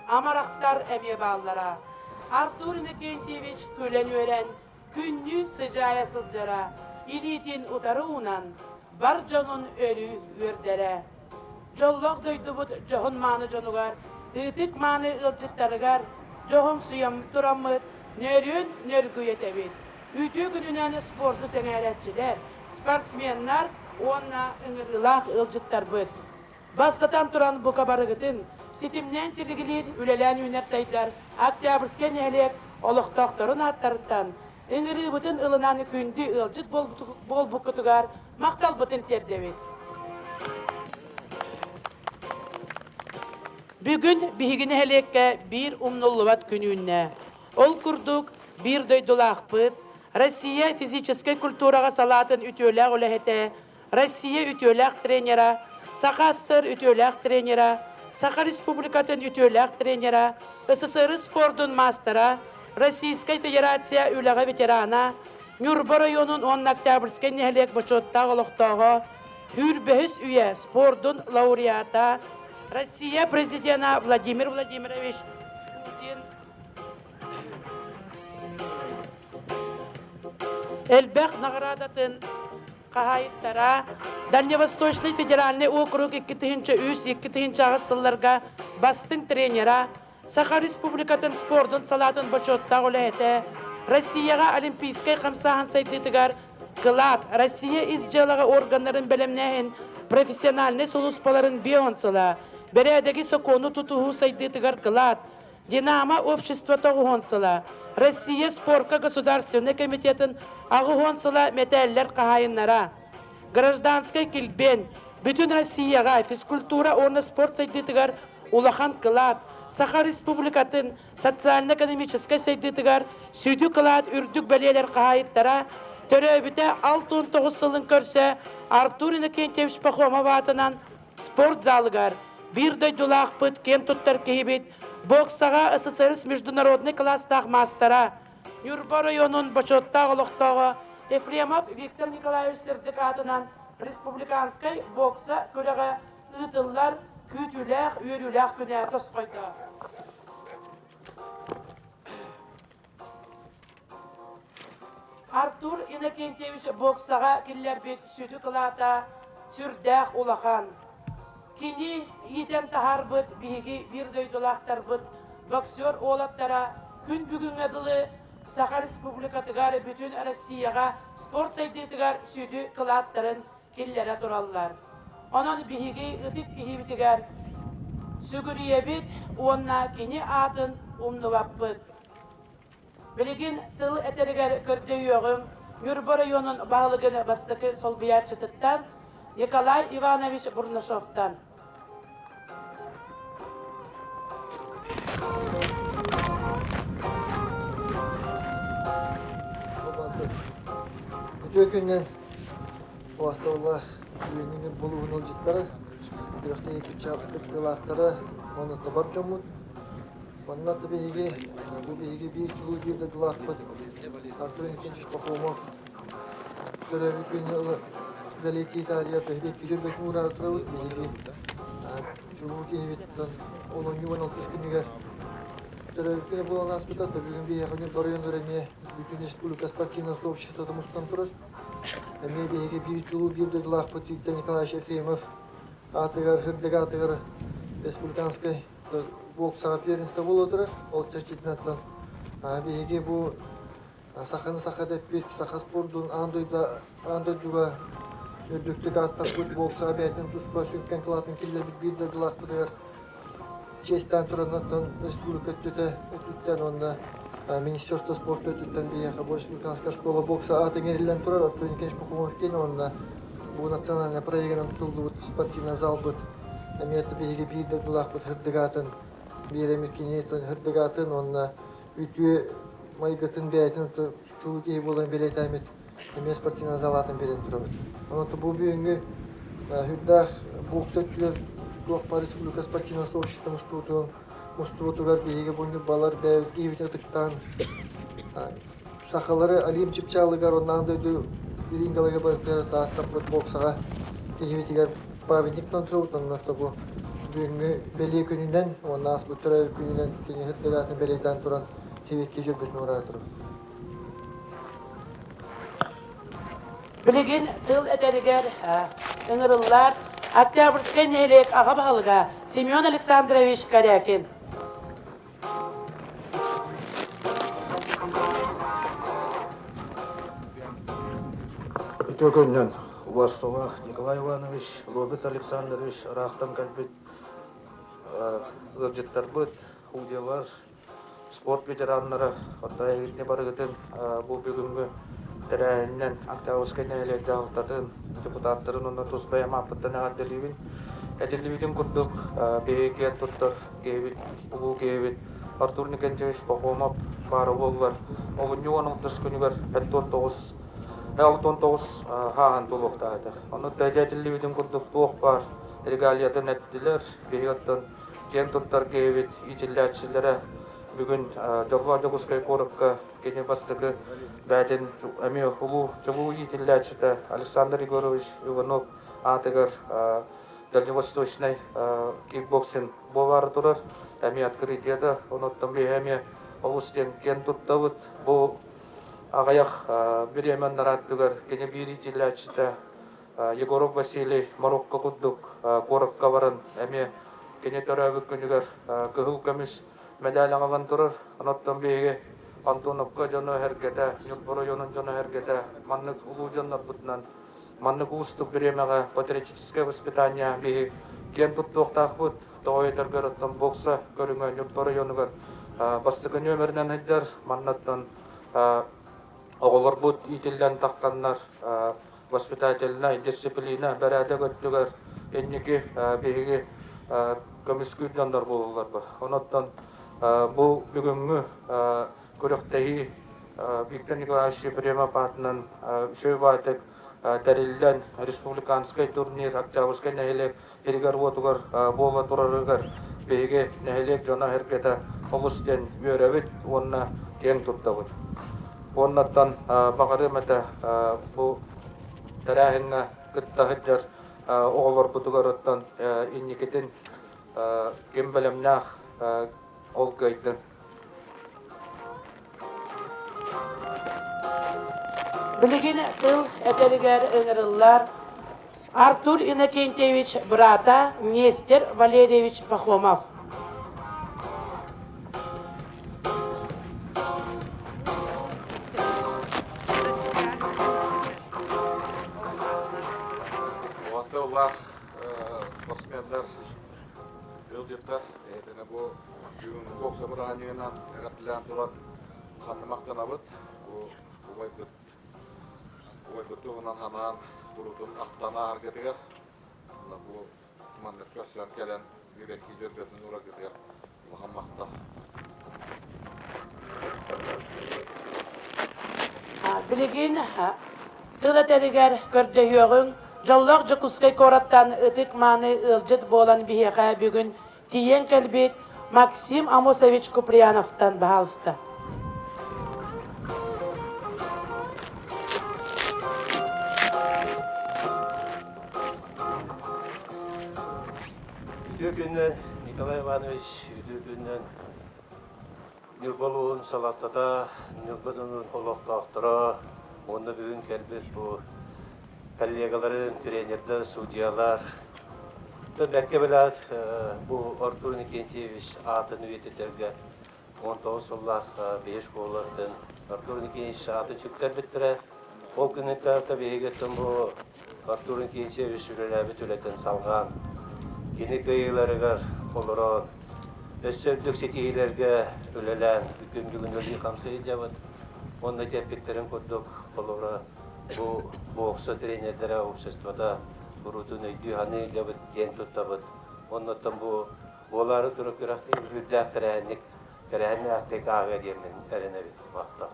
амарахтар эмиэ бааллара. Артур Иннокентьевич күлэн-үөрэн, күннүү сыдьаайа сылдьара, илиитин утары уунан, бар дьонун өрүү үөрдэрэ. Дьоллоох дойдубут дьоһун-мааны дьонугар, ытык-мааны ыалдьыттарыгар дьоһумсуйан тураммыт нөрүөн нөргүйэтэбит. Үтүө күнүнэн спорду сэҥээрээччилэр, спортсменнар уонна ыҥырыылаах ыалдьыттарбыт. Бастатан туран бука барыгытын ситимнээн силигилиир үлэлээн үүнэр-сайдар Октябрьскай нэһилиэк олохтоохторун ааттарыттан ыҥырыыбытын ылынан күндү ыалдьыт буолбуккутугар махталбытын тиэрдэбит. Бүгүн биһиги нэһилиэккэ биир умнуллубат күн үүннэ. Ол курдук, биир дойдулаахпыт, Россия физическэй культураҕа салаатын үтүөлээх үлэһитэ, Россия үтүөлээх тренера, Саха СССР үтүөлээх тренера, Саха Республикатын үтүөлээх тренера, СССР спордун маастара, Российскай Федерация үлэҕэ ветерана, Ньурба районун уонна Октябрьскай нэһилиэк бочуоттаах олохтооҕо, Сүүрбэһис үйэ спордун лауреата, Россия президена Владимир Владимирович Путин элбэх наҕараадатын хаһаайыттара Дальневосточный федеральный округ 2003-2008 сылларга бастыҥ тренера, Саха Республикатын спордун салаатын бочуоттаах үлэһитэ, Россияҕа олимпийскай хамсааһын сайдыытыгар кылаат, Россия ис дьыалаҕа органнарын бэлэмнээһин профессиональнай сулууспаларын бион сыла, бэрээдэги сокуону тутуһуу сайдыытыгар кылаат, Динамо общество тоҕуһун сыла, Россия спорка государственнай комитетын аҕыһуон сыла мэтээллэр хаһаайыннара, Гражданскай килбиэн, бүтүн Россияҕа физкультура уонна спорт сайдыытыгар улахан кылаат, Саха Республикатын социально-экономическай сайдыытыгар сүдү кылаат үрдүк бэлиэлэр хаһаайыттара, төрөөбүтэ 69 сылын көрсө Артур Иннокентьевич Пахомов аатынан спорт залыгар биир дойдулаахпыт, киэн туттар киһибит, боксаҕа СССР международный класстаах маастара, Ньурба оройуонун бочуоттаах олохтооҕо Ефремов Виктор Николаевич сырдык аатынан республиканскай бокса күрэҕэ ыытыллар күүтүүлээх, үөрүүлээх күнэ тосхойдо. Артур Иннокентьевич боксаҕа киллэрбит сүдү кылаата сүрдээх улахан. Кини иитэн таһаарбыт биһиги биир дойдулаахтарбыт боксер уолаттара күн бүгүҥҥэ дылы Саха Республикатыгар, бүтүн Россияҕа спорт сайдыытыгар сүдү кылааттарын киллэрэ тураллар. Онон биһиги ытык киһибитигэр сүгүрүйэбит уонна кини аатын умнубаппыт. Билигин тыл этэригэр көрдөһүөҕүм Ньурба оройуонун баһылыгын бастакы солбуйааччытыттан Николай Иванович Бурнашовтан. Үтүө күнүнэн Убастабыллаах Ленин булууһун ыалдьыттара, күрэхтэһии кыттыылаахтара уонна табар дьоммут. Манна биһиги, бу биһиги биир чулуу биир дойдулаахпыт Артур Иннокентьевич Пахомов төрөөбүт күнүн бэлиэтии таарыйа биһиги күүрбэт муураары турабыт. Биһиги чулуу киһибит олунньу уон алтыс күнүгэр төрөөбүт күнэ буолан ааспыта. Бүгүн биһиэхэ Ньурба оройуонугар эмиэ бүтүн республика спортивнай сообществота мустан турар. Эмиэ биһиги биир чулуу биир дойдулаахпыт Виктор Николаевич Ефремов аатыгар, Һырдык аатыгар республиканскай боксаҕа первенство буола турар. Ол чэрчитинэн биһиги бу саханы саха дэппит, саха спордун аан дойду аан дойдуга үрдүктүк ааттаппыт боксаҕа бэйэтин туспа сүҥкэн кылаатын киллэрбит биир дойдулаахпытыгар чиэстээн туран оттон республика өттүтэ өттүттэн уонна Министерство спорта өттүттэн биһиэхэ бу республиканская школа бокса аата иҥэриллэн турар Артур Никитич Пахомов диэн уонна бу национальнай проегынан тутуллубут спортивнай залбыт эмиэ биһиги биир дойдулаахпыт Һырдык аатын биэрэммит кини Һырдык аатын уонна үтүө майгытын бэйэтин чулуу киһи буолан бэлиэтээммит эмиэ спортивнай зал аатын биэрэн турабыт. Онон бу бүгүҥҥү сүрдээх бокса өттүгэр туох баар республика спортивнай сообщество мустуутун мустубутугар биһиги бу ньурбалар бэйэбит киһибитин ытыктаан сахалары Олимп чыпчаалыгар уонна аан дойду рингаларыгар барытыгар тааттаппыт боксаҕа киһибитигэр памятник турабыт онно бу. бүгүҥҥү бэлиэ күнүнэн уонна ааспыт төрөөбүт күнүнэн кини сырдык бэлиэтээн туран сибэкки дьөрбөтүн уурара турабыт. Билигин тыл этэригэр ыҥырыллар Октябрьскай нэһилиэк аҕа баһылыга Семен Александрович Корякин. Үтүө күнүнэн убасталаах Николай Иванович, Роберт Александрович ыраахтан кэлбит ыалдьыттарбыт, судьялар, спорт ветераннара, оттон эһигитини барыгытын бу бүгүҥҥү тэрээһининэн Октябрьскай нэһилиэк дьаһалтатын депутаттарын уонна тус бэйэм ааппыттан эҕэрдэлиибин. Этиллибитин курдук, биһиги киэн туттар киһибит, улуу киһибит Артур Николаевич Пахомов баара буоллар, олунньу 16 күнүгэр 79 69 хааһын туолуохтаах этэ. Ону этиллибитин курдук туох баар регалиятын эттилэр. Биһиги оттон киэн туттар киһибит иитиллээччилэрэ бүгүн Дьоллоох Дьокуускай куоракка кини бастакы бэйэтин эмиэ улуу чулуу иитиллээччитэ Александр Егорович Иванов аатыгар Дальневосточнай кикбоксинг буолаары турар. Эмиэ открытиета, онуттан биһи эмиэ олус диэн киэн туттабыт. Бу аҕыйах бириэмэ нарааттыгар кини биир иитиллээччитэ Егоров Василий Марокко курдук куоракка баран эмиэ кини төрөөбүт күнүгэр кыһыл көмүс медаль аҕалан турар. Оноттон биһиги Антоновка дьоно-сэргэтэ, Ньурба оройуонун дьоно-сэргэтэ маннык улуу дьоннорбутунан маннык уустук бириэмэҕэ патриотическое воспитание биһи киэн туттуохтаахпыт. Тоҕо этэргэр оттон бокса көрүҥэ Ньурба оройуонугар бастакы нүөмэринэн сылдьар. Маннаттан оҕолорбут иитиллэн тахханнар воспитательнай дисциплина бэрээдэк өттүгэр инники биһиги көмүскүүр дьоннор буолаллар. Онон бу бүгүҥҥү күрэхтэһии Виктор Николаевич Ефремов аатынан үчүгэй баайдык тэриллэн республиканскай турнир Октябрьскай нэһилиэк сиригэр-уотугар буола турарыгар биһиги нэһилиэк дьоно-сэргэтэ олус диэн үөрэбит уонна киэҥ туттабыт. Уоннаттан баҕарыам этэ бу тэрээһиҥҥэ кытта сылдьар оҕолорбутугар оттон инникитин ким бэлэмнээх ол кыайдын. Билигин тыл этэригэр ыҥырыллар Артур Иннокентьевич быраата Нестер Валерьевич Пахомов. Уосталлаах спортсмендар ыалдьыттар эһэтинэ бу бүгүн бокса бырааһынньыгынан эҕэрдэлээн туран ханна махтанабыт. Бу убайбыт убайбыт туһунан анаан куруутун ахтан ааһаргытыгар бу маннык көрсөн кэлэн үөрэтии дьөргөтүн уураргытыгар улахан махтал. Билигин тыл этэригэр көрдөһүөҕүҥ, дьоллоох Дьокуускай куораттан ытык-мааны ыалдьыт буолан биһиэхэ бүгүн тиийэн кэлбит Максим Амосович Куприяновтан баһаалыста. Үтүө күнүнэн, Николай Иванович, үтүө күнүнэн Ньурба улууһун салалтата, Ньурба дьонун олохтоохторо уонна бүгүн кэлбит бу коллегаларын, тренердэр, судьялар. Бэркэ билээт, бу Артур Никентьевич аатын үйэтитэргэ 19 сыллаах биһи школалартан Артур Никитич аатын сүктэрбиттэрэ. Ол күнүттэн биһигиттэн бу Артур Никитичевич үлэлээбит үлэтин салҕаан, кини кыайыыларыгар олорон, өссө үрдүк ситиһиилэргэ үлэлээн, күн бүгүн үлэлии-хамсыы сылдьабыт. Уонна эппиттэрин курдук, холобура, бу бокса тренердэрэ обществота куруутун өйдүү-саныы илдьэбит, киэн туттабыт. Оннуттан бу буолаары турар күрэхтэһии үрдээх тэрээһинник тэрээһиннээхтик ааҕыа диэммин эрэнэбин. Махтал.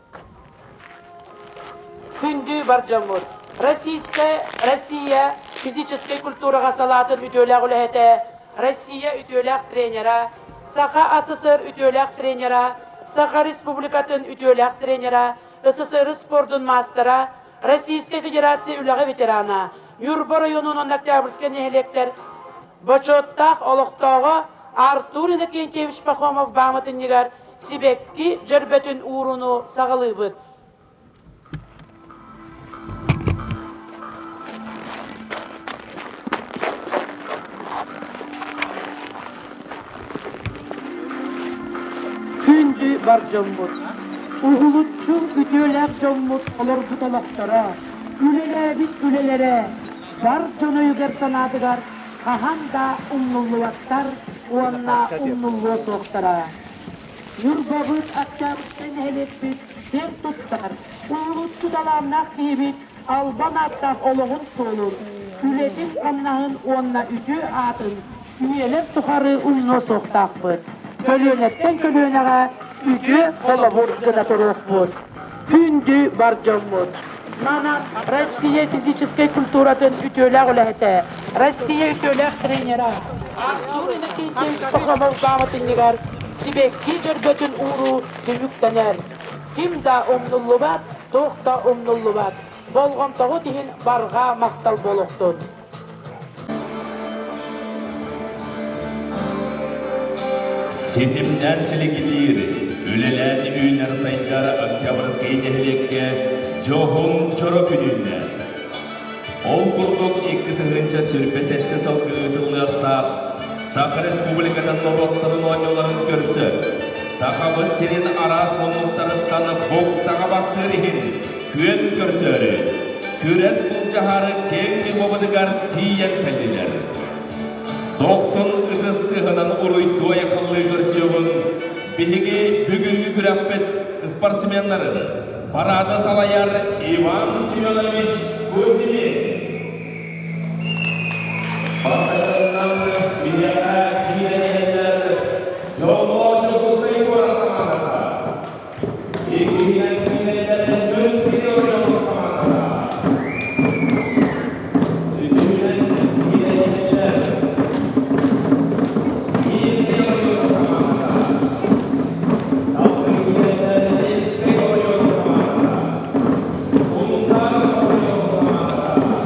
Күндү бар дьоммут! Российская Россия физическэй культураҕа салаатын үтүөлээх үлэһитэ, Россия үтүөлээх тренера, Саха АССР үтүөлээх тренера, Саха Республикатын үтүөлээх тренера, СССР спордун маастара, Российскай Федерация үлэҕэ ветерана, Ньурба оройуонун уонна Октябрьскай нэһилиэктэр. бочуоттаах олохтооҕо Артур Иннокентьевич Пахомов бааматынньыгар сибэкки дьөрбөтүн ууруну саҕалыыбыт. Күндү бар дьоммут, уһулуччу үтүөлээх дьоммут олорбут олохторо, үлэлээбит үлэлэрэ бар дьон өйүгэр-санаатыгар хаһан да умнуллубаттар уонна умнуллуо суохтара. Ньурбабыт Октябрьскай нэһилиэкпит киэн туттар, уһулуччу талааннаах киһибит албан ааттаах олоҕун суолун, үлэтин-хамнаһын уонна үтүө аатын үйэлэр тухары умнуо суохтаахпыт. Көлүөнэттэн көлүөнэҕэ үтүө холобур гына туруохпут. Күндү бар дьоммут! Манан Россия физическэй культуратын үтүөлээх үлэһитэ, Россия үтүөлээх тренера Артур Иннокентьевич Пахомов пааматынньыгар сибэкки дьөрбөтүн ууруу түмүктэнэр. Ким да умнуллубат, туох да умнуллубат. Болҕомтоҕут иһин барҕа махтал буолуохтун. Ситимнээн силигилиир, үлэлээн үүнэр сайдар Октябрьскай нэһилиэккэ дьоһун чоро күнүнэ. Ол курдук 2027 сылга ыытыллыахтаах Саха Республикатын норуоттарын оонньууларын көрсө Сахабыт сирин араас муннуктарыттан боксаҕа бастыыр иһин күөн көрсөөрү, күрэс былдьаһаары киэҥ ньымабытыгар тиийэн кэллилэр. Дохсун ытыс тыаһынан уруйдуой-халлыы көрсүөҕүҥ биһиги бүгүҥҥү күрэхпит спортсменнарын парада салайар Иван Семенович Кузьмин. Бастакыннан биһиэхэ киирэн иһэллэр Дьоллоох Дьокуускай куорат хамаандата. Иккиһинэн киирэллэр Күн сири оройуонун хамаандата. Үсүһүнэн киирэллэр Миирнэй оройуонун хамаандата. Салгыы киирэллэр Ленскэй оройуонун хамаандата. Сунтаар оройуонун хамаандата.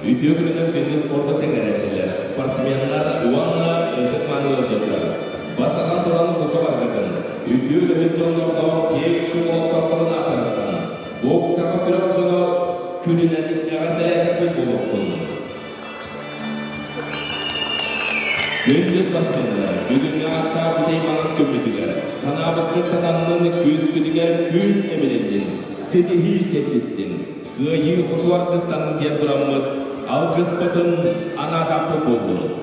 Үтүө күнүнэн күндү спорка сэҥээрээччилэр, спортсменнар уонна ытык-мааны ыалдьыттар! Бастатан туран бука барыгытын, үтүө үлэһит дьоннордоох киэҥ күн олохтоохторун ааттарыттан, боксаҕа күрэх дьоно күнүнэн эҕэрдэлээтэхпит буолуохтун! Күндү спортсменнар, бүгүҥҥү ааттаах бүтэй маҥан күммүтүгэр, санаабыккыт сананнын, күүскүтүгэр күүс эбилиннин, ситиһии сиэттистин, кыайыы хоту аргыстанын диэн тураммыт, алгыспытын анаатахпыт буоллун.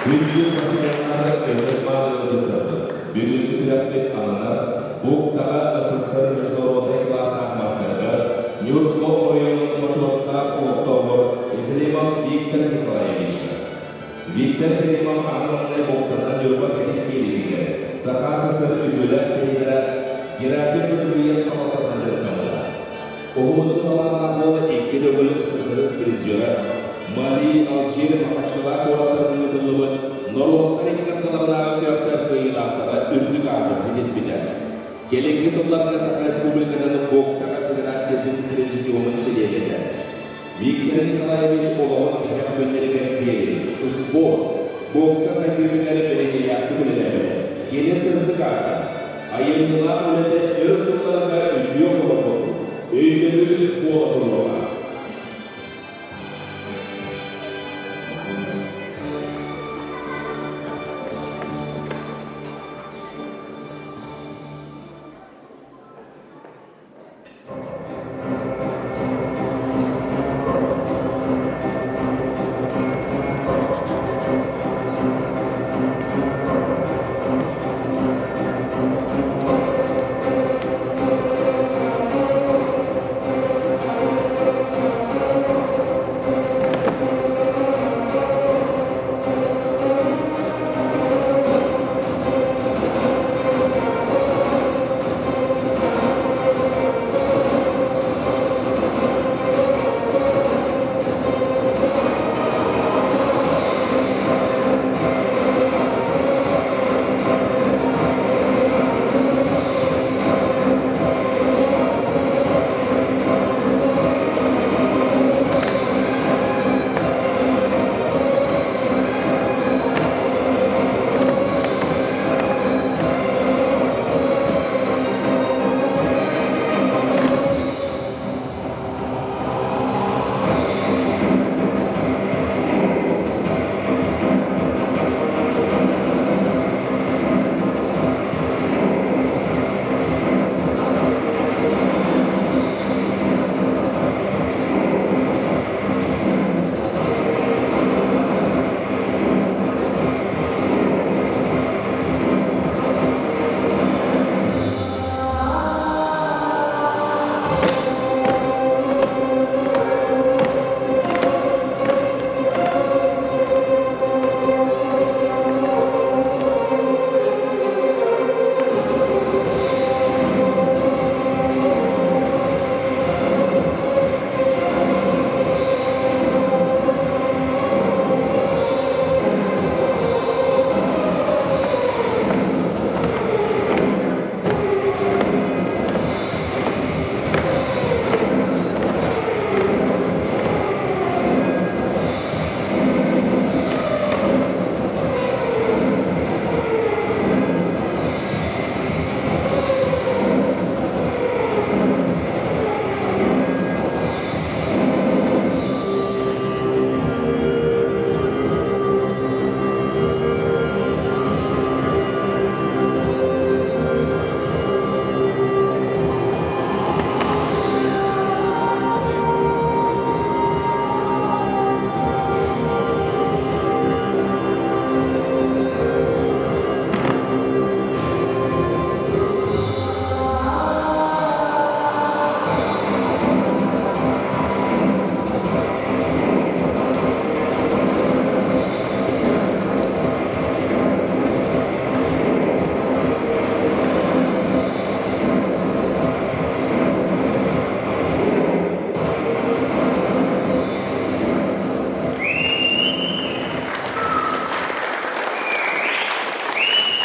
Күндү спортсменнар, ытык-мааны ыалдьыттарбыт, бүгүҥҥү күрэхпит ананар боксаҕа СССР международнай кылаастаах маастарыгар Ньурба оройуонун бочуоттаах олохтооҕор Ефремов Виктор Николаевичка. Виктор Ефремов аан маҥнай боксанан Ньурба кэтит киэлитигэр Саха СССР үтүөлээх тренерэ Герасим Кутугуев салалтатынан дьарыктаммыта. Уһулуччу талааннаах уол икки төгүл СССР призера, Мали, Алжир, Махачкала куораттарын ыытыллыбыт норуоттар икки ардыларынааҕы күрэхтэр кыайыылаахтара үрдүк ааты ситиспитэ. Кэлиҥҥи сылларга Саха Республикатын боксаҕа федерациятын президиумун чилиэнэ этэ. Виктор Николаевич олоҕун тиһэх күннэригэр диэри спорт, бокса сайдыытыгар бэриниилээхтик үлэлээбитэ. Кини сырдык аата, айымньылаах үлэтэ өр сылларга үтүө холобур, өйдөбүл буола туруоҕа.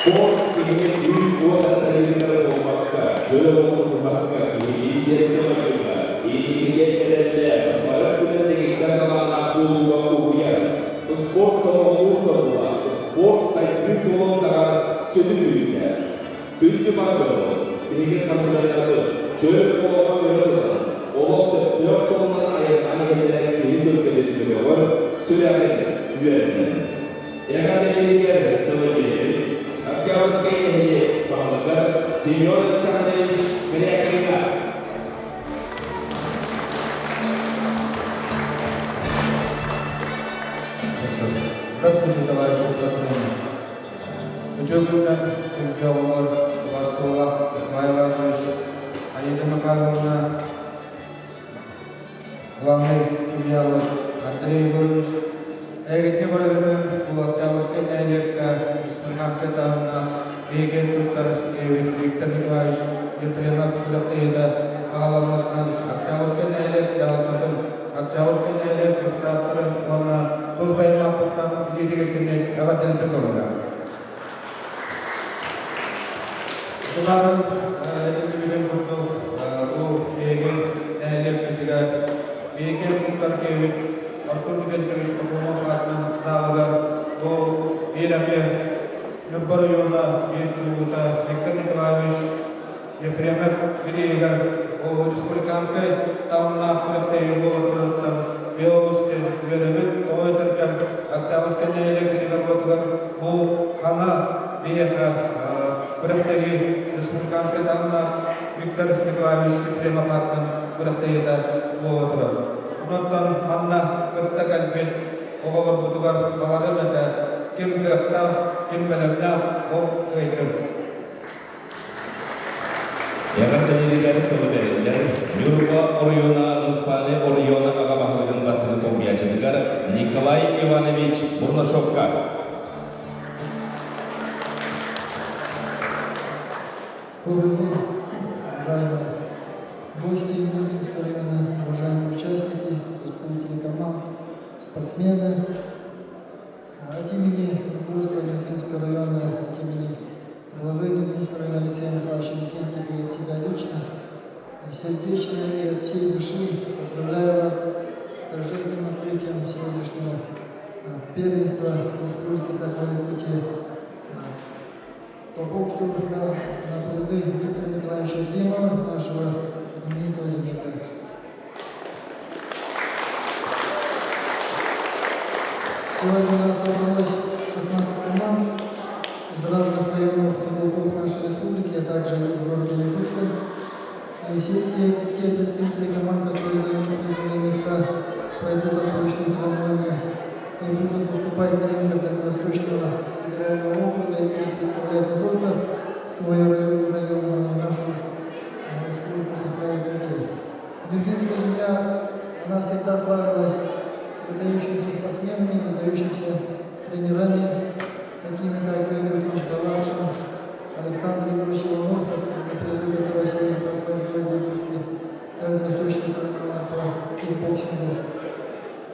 Спорт киһини күүс-уох эрэ буолбакка, чөл олоҕу тутуһарга, киһилии сиэргэ-майгыга, инникигэ эрэллээх, бары өттүнэн дэгиттэр талааннаах буолууга угуйар. Спорт сомоҕолуур сордула, спорт сайдыы суолун саҕар сүдү күүстээх. Күндү бар дьоммут, биһиги спортсменнарбыт чөл олоҕу өрө тутан, олох сөптөөх суолунан айаннаан иһэллэрэ киһи сүргэтин көтөҕөр, сүрэҕин үөрдэр. Эҕэрдэлэригэр тылы биэрэбит Октябрьскай нэһилиэк баһылыгар Семен Александрович Корякиҥҥа. Здравствуйте, товарищи спортсмены. Үтүө күнүнэн күндү оҕолор, Убастуулах Николай Иванович, Аида Михайловна, главный судьялар Андрей Егорович, эһигитини барыгытын бу Октябрьскай нэһилиэккэ республиканскай таһымнаах биһиги туттар киһибит Виктор Николаевич Ефремов күрэхтэһиитэ аҕаламмытынан Октябрьскай нэһилиэк дьаһалтатын, Октябрьскай нэһилиэк депутаттарын уонна тус бэйэм ааппыттан итиитик истиҥник эҕэрдэлэрбин көрүллэр. Тулаарын этиллибитин курдук, бу биһиги нэһилиэкпитигэр биһиги туттар киһибит Артур Викентьевич Пахомов аатынан залыгар бу биир эмиэ Ньурба оройуона биир чулуута Виктор Николаевич Ефремов бирииһигэр ол республиканскай таһымнаах күрэхтэһии буола турарыттан биолус диэн үөрэбит. Тоҕо этэргэ Октябрьскай нэһилиэк сиригэр-уотугар бу хаҥа биһиэхэ күрэхтэһии республиканскай таһымнаах Виктор Николаевич Ефремов аатынан күрэхтэһиитэ буола турар. Онон манна кытта кэлбит оҕолорбутугар баҕарыам этэ, ким кыахтаах, ким бэлэмнээх, ол кыайдын. Эҕэрдэлэригэр тылы бэриллэр Ньурба оройуона муниципальнай оройуон аҕа баһылыгын бастакы солбуйааччытыгар Николай Иванович Бурнашовка. Добрый день, уважаемые гости Нюрбинского района, уважаемые участники, представители команд, спортсмены. От имени руководства Нюрбинского района, от имени главы Нюрбинского района Алексея Михайловича Викентьева и от себя лично, сердечно и от всей души поздравляю вас с торжественным открытием сегодняшнего первенства Республики Саха-Якутия по боксу на призы Виктора Николаевича Ефремова, нашего знаменитого земляка. Сегодня у нас собралось 16 команд из разных районов и уголков нашей республики, а также из города Якутска. И все те представители команд, которые займут призовые места, пройдут отборочные соревнования и будут выступать на рингах Дальневосточного федерального округа и будут представлять не только свой район, но и нашу республику Саха-Якутия. Нюрбинская земля, она всегда славилась выдающимися спортсменами, выдающимися тренерами, такими как Георгий Владимирович Балашин, Александр Егорович Иванов, на призы которого сегодня проходит в городе Якутске, дальневосточные соревнования по кикбоксингу.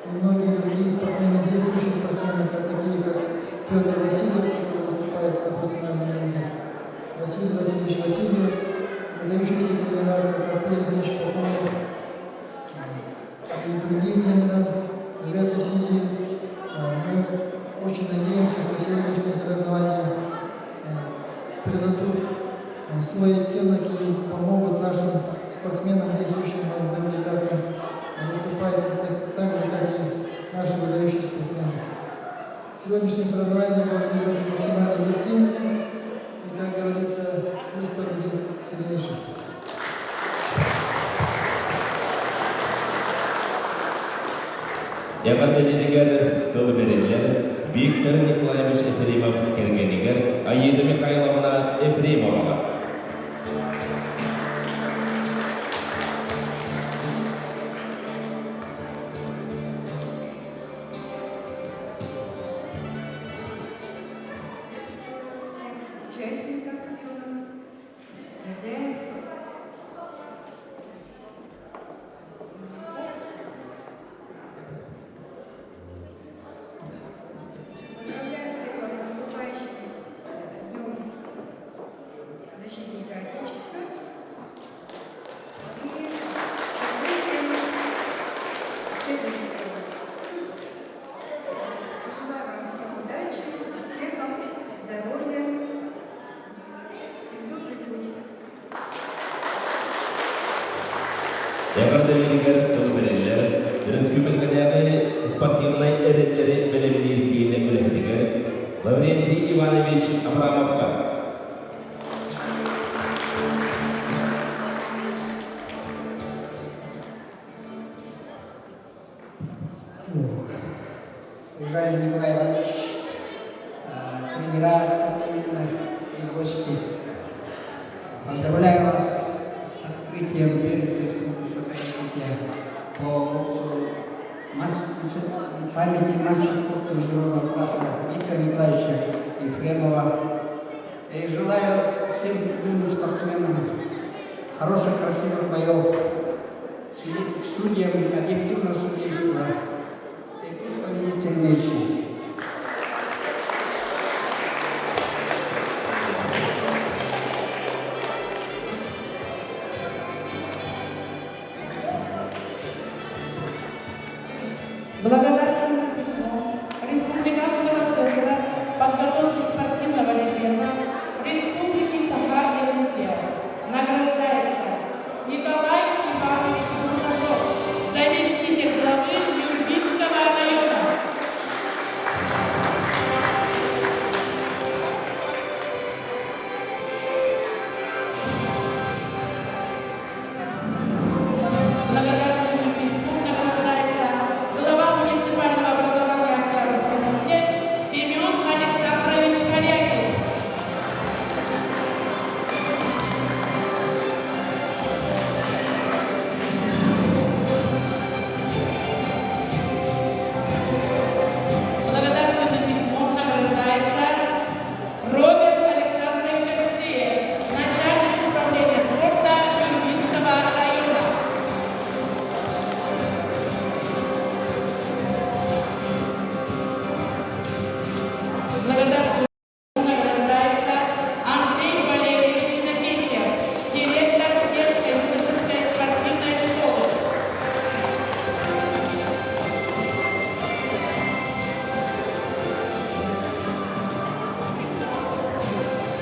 И многие другие спортсмены, действующие спортсмены, как такие, как Петр Васильев, который выступает на профессиональном уровне, Василий Васильевич Васильев, выдающийся тренера, как Артур Евгеньевич Пахомов, и другие тренера. И в этой связи мы очень надеемся, что сегодняшние соревнования придадут свой оттенок и помогут нашим спортсменам, действующим молодым ребятам, выступать так же, как и наши выдающиеся спортсмены. Сегодняшние соревнования должны быть максимально объективными и, как говорится, пусть победит сильнейший. Эҕэрдэлэригэр тыл бэриллэр Виктор Николаевич Ефремов кэргэнигэр Аида Михайловна Ефремоваҕа. Участников юных, хозяев. Поздравляю всех вас с наступающим Днем Защитника Отечества и открытием первенства. Желаю вам всем удачи, успехов, здоровья и в добрый путь. Эҕэрдэлэригэр тыл бэриллэр республикатааҕы спортивнай эрэллэри бэлэмниир киинэ үлэһитигэр Лаврентий Иванович Абрамовка. Уважаемый Николай Иванович, тренера, спортсмены и гости! Поздравляю вас с открытием первенства Республики Саха-Якутия по боксу памяти мастера спорта международного класса Виктора Николаевича Ефремова. И желаю всем юным спортсменам хороших, красивых боев, судьям объективного судейства и пусть победит сильнейший. Благодарственным письмом Республиканского центра подготовки спортивного резерва Республики Саха-Якутия награждается Николай Иванович Бурнашов, заместитель главы Нюрбинского района. Благодарственным письмом награждается глава муниципального образования Октябрьской Москве Семен Александрович Корякин. Благодарственным письмом награждается Роберт Александрович Алексеев, начальник управления спорта Нюрбинского района. Благодарственным награждается Андрей Валерьевич Иннокентьев, директор детской юношеской спортивной школы.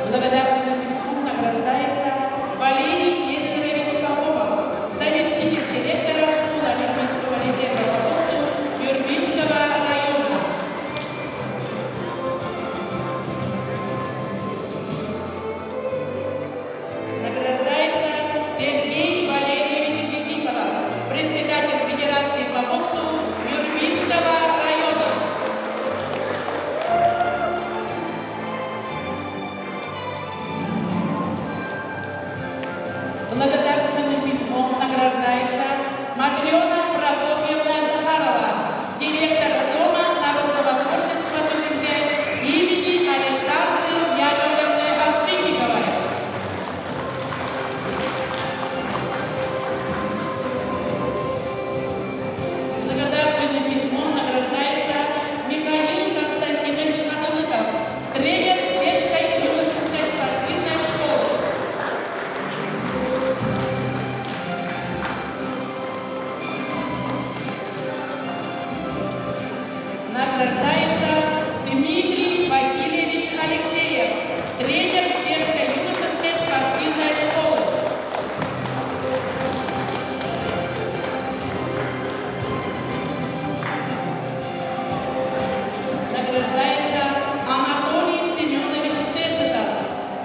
Благодарственным письмом награждается Валерий Нестерович Попов, заместитель директора школы Олимпийского резерва по боксу Нюрбинского района. Награждается Сергей Валерьевич Никифоров, председатель Федерации по боксу Нюрбинского района. Благодарственным письмом награждается Матрена Прокопьевна Захарова, директор Дома народного творчества Тусинге имени Александры Яковлевны Овчинниковой. Благодарственным письмом награждается Михаил Константинович Хатылыков, тренер детской юношеской спортивной школы. Награждается Дмитрий Васильевич Алексеев, тренер детской юношеской спортивной школы. Награждается Анатолий Семенович Тесетов,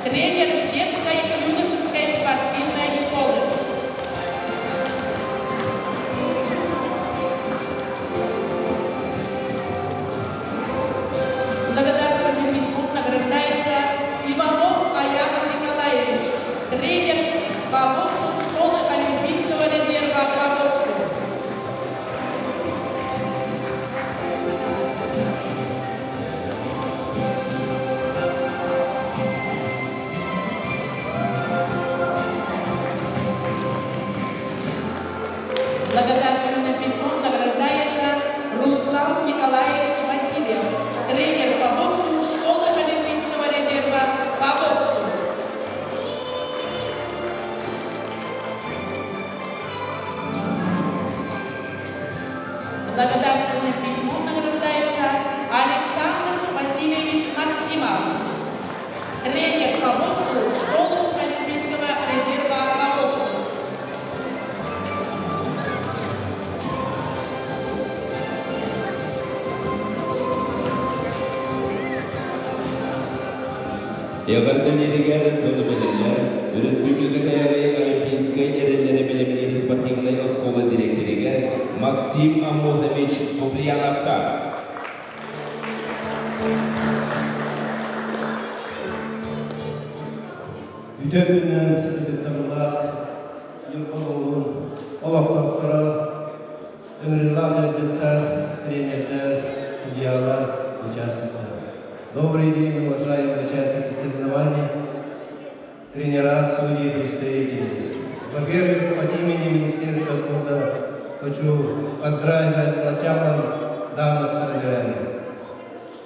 тренер детской юношеской спортивной школы. Благодарственным письмом награждается Иванов Аян Николаевич, тренер по боксу школы Олимпийского резерва по боксу. Благодарственным письмом награждается Руслан Николаевич Васильев, тренер по боксу школы Олимпийского резерва по боксу. Благодарственным письмом награждается Александр Васильевич Максимов, тренер по боксу школы Олимпийского резерва по боксу. Эҕэрдэлииригэр тыл бэриллэр Өрөспүүбүлүкэтээҕи Олимпийскай эрэллэри бэлэмниир спортивнай оскуола дириэктэригэр Максим Аммосович Куприяновка. Үтүө күнүнэн ытыктабыллаах Ньурба улууһун олохтоохторо, ыҥырыылаах ыалдьыттар, тренердэр, судьялар, участниктар. Добрый день, уважаемые участники соревнований, тренера, судьи, представители. Во-первых, от имени Министерства спорта хочу поздравить началом данного соревнования.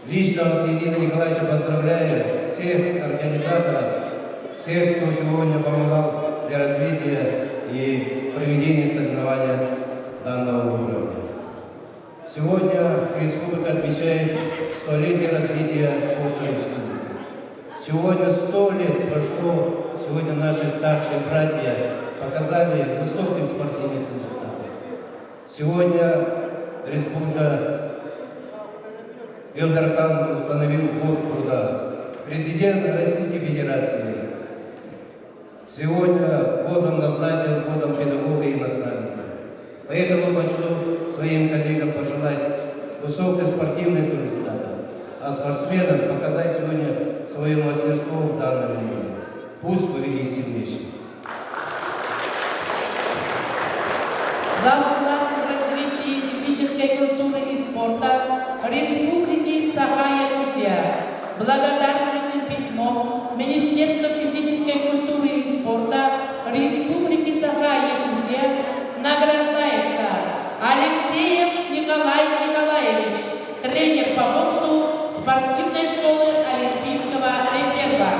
Лично от Евгения Николаевича поздравляю всех организаторов, всех, кто сегодня помогал для развития и проведения соревнования данного уровня. Сегодня республика отмечает столетие развития спорта республики. Сегодня 100 лет прошло, сегодня наши старшие братья показали высоких спортивных результатов. Сегодня республика Ил Дархан установил год труда. Президент Российской Федерации сегодня годом назначил годом педагога и наставника. Поэтому хочу своим коллегам пожелать высоких спортивных результатов, а спортсменам показать сегодня свое мастерство в данном деле. Пусть победит сильнейший. За вклад в развитие физической культуры и спорта Республики Саха-Якутия благодарственным письмом Министерства физической культуры и спорта Республики Саха-Якутия награждается Алексеев Николай Николаевич, тренер по боксу спортивной школы Олимпийского резерва.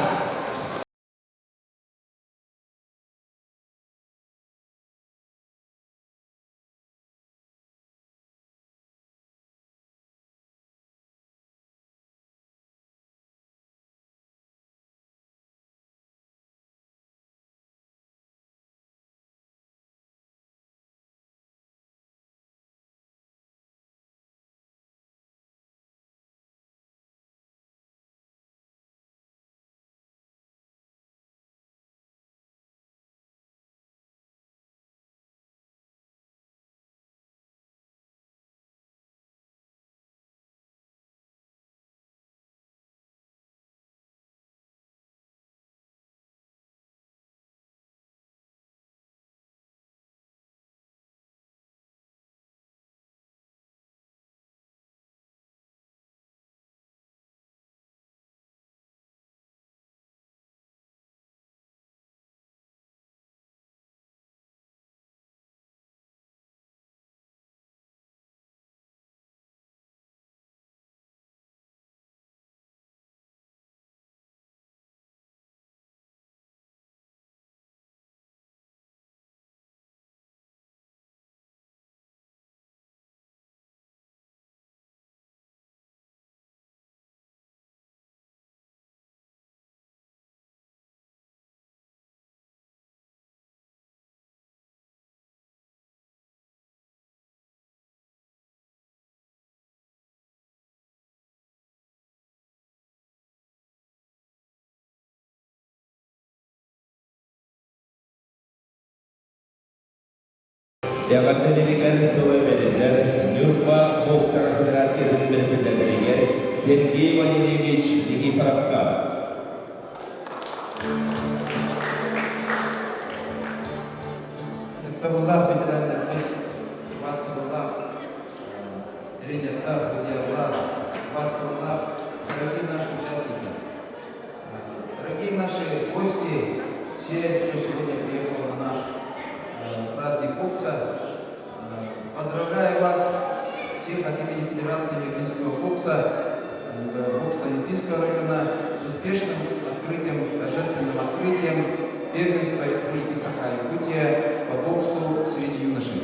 Эҕэрдэлэригэр тыл бэриллэр Ньурба боксаҕа федерациятын бэрэссэдээтэлигэр Сергей Валерьевич Никифоровка. Ытыктабыллаах ветераннарбыт, убаастабыллаах тренердар, судьялар, убаастабыллаах дорогие наши участники, дорогие наши гости, все, кто сегодня приехал на наш праздник бокса, поздравляю вас всех от имени Федерации Олимпийского бокса, бокса Олимпийского района с успешным открытием, торжественным открытием первенства Республики Саха-Якутия по боксу среди юношей.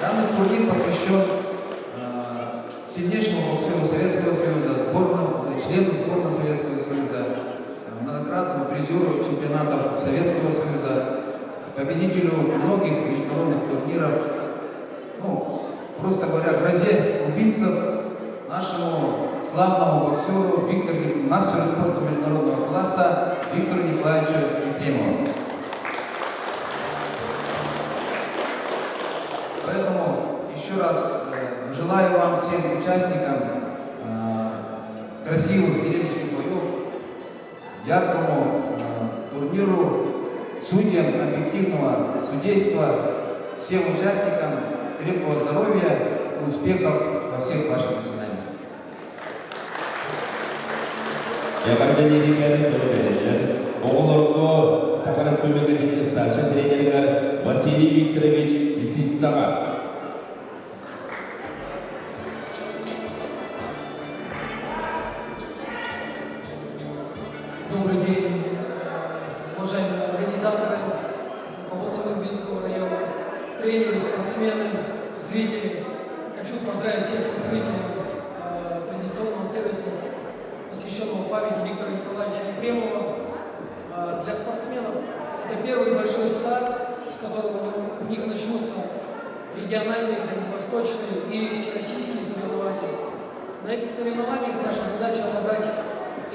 Данный турнир посвящен сильнейшему боксеру Советского Союза, сборную, члену сборной Советского Союза, многократному призеру чемпионатов Советского Союза, победителю многих международных турниров, ну, просто говоря, грозе кубинцев, нашему славному боксеру Виктору, мастеру спорта международного класса Виктору Николаевичу Ефремову. Поэтому еще раз желаю вам всем участникам красивых зрелищных боев. яркому турниру, судьям объективного судейства, всем участникам крепкого здоровья и успехов во всех ваших начинаниях. Эҕэрдэлииригэр тыл Оҕолорго Саха Республикатын старшай тренеригэр Василий Викторович Лисицаҕа. Добрый день, уважаемые организаторы, руководство Нюрбинского района, тренеры, спортсмены, зрители. Хочу поздравить всех с открытием традиционного первенства, посвященного памяти Виктора Николаевича Ефремова. Для спортсменов это первый большой старт, с которого у них начнутся региональные, дальневосточные и всероссийские соревнования. На этих соревнованиях наша задача отобрать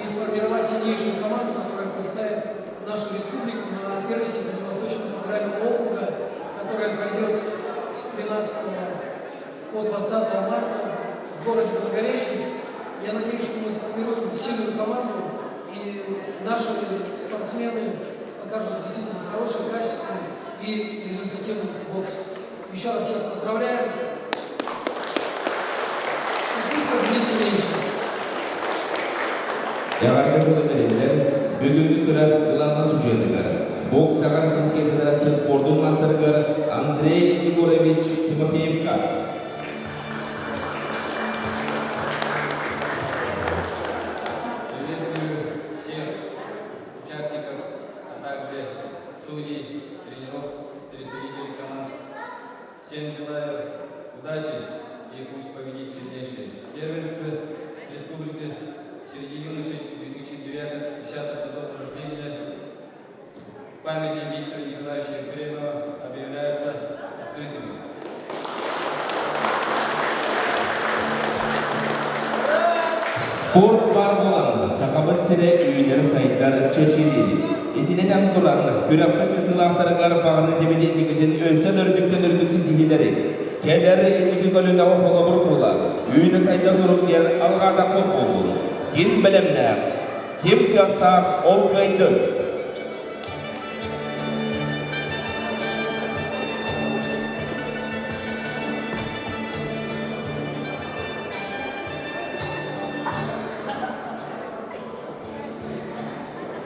и сформировать сильнейшую команду, которая представит нашу республику на первенстве Дальневосточного федерального округа, которая пройдет с 13 по 20 марта в городе Благовещенск. Я надеюсь, что мы сформируем сильную команду, и наши спортсмены покажут действительно хороший, качественный и результативный бокс. Еще раз всех поздравляю. И пусть победит сильнейший. Эҕэрдэ тылы бэриллэр, бүгүҥҥү күрэх главнай судьуйатыгар, боксаҕа Российскай Федерация спордун маастарыгар Андрей Егорович Тимофеевка. Приветствую всех участников, а также судей, тренеров, представителей команд. Всем желаю удачи и пусть победит сильнейший. Первенство республики среди юношей 2009-2010 годов рождения в памяти Виктора Николаевича Ефремова объявляются открытыми. Спорт баар буолан, Сахабыт сирэ үүнэр-сайдар чэчириир. Итинэн туран, күрэхпит кытыылаахтарыгар баҕарыы дибидиэнньигитин өссө да үрдүктэн үрдүк ситиһиилэри, кэлэр инники көлүөнэҕэ холобур буола, үүнэ-сайда туруҥ диэн алҕаатахпыт буоллун. Ким бэлэмнээх, ким кыахтаах ол кыайдын!